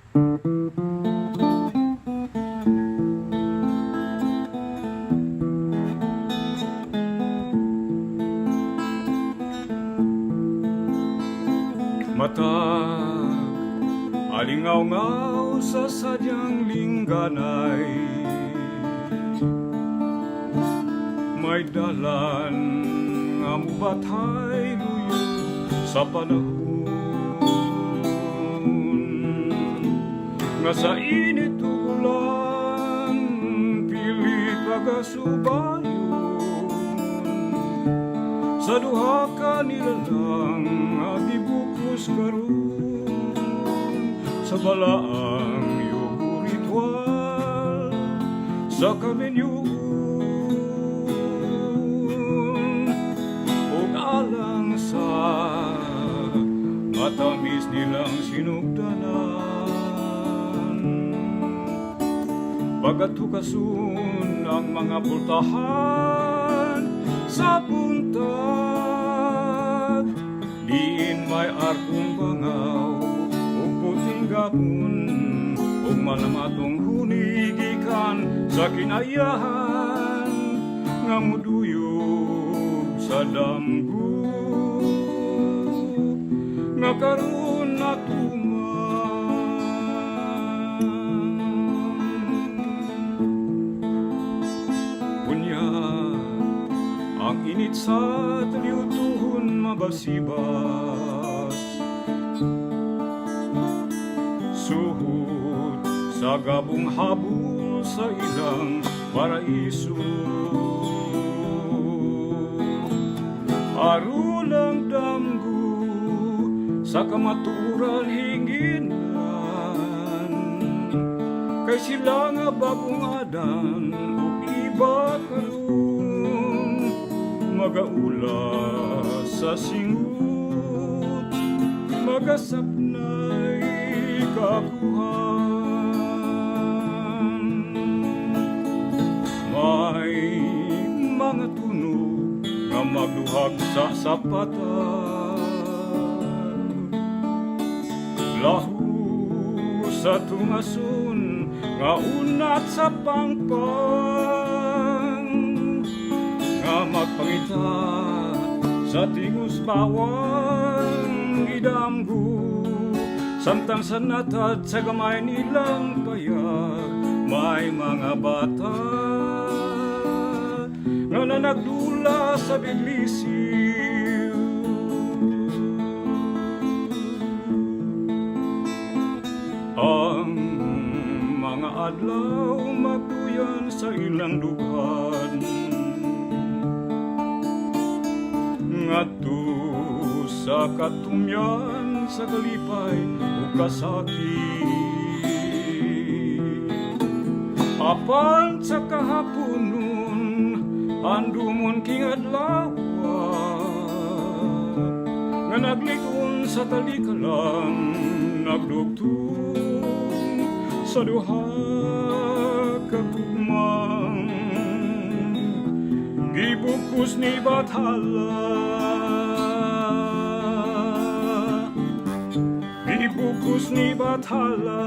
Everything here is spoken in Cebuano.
Matag alingaw-ngaw sa sadyang lingganay, may dalan nga mubathay luyo sa panahon, nga sa init ug ulan pilit pagasubayon sa duha ka nilalang nga gibukos karon sa balaang yugo ritual sa kaminyoon ug alang sa matamis nilang sinugdanan, pagatukason ang mga pultahan sa buntag, diin may arkong bangaw ug puting gapon ug malamatong huni gikan sa kinayahan nga muduyog sa damgo nga karon natuman. Unya ang init sa taliutuhon mabasibas, suhot sa gabong habol sa ilang paraiso. Aron ang damgo sa kamatuoran hinginan, kay sila nga bagong Adan ug iba karon magaula sa singut, magasapnay kakuhan. May mga tunog nga magduhag sa sapatan, lahu sa tungason nga unat sa pangpang, nga magpangita sa tingos bawang gidamgo, samtang sa natad sa gamay nilang payag may mga bata nga nanagdula sa biglisiw. Ang mga adlaw magduyan sa ilang dughan ngadto sa katumyan sa kalipay ug kasakit. Apan sa kahaponon andumon king adlaw nga naglig-on sa talikalang nagdugtong sa duha ka gugmang gibukos ni Bathala, gibukos ni Bathala.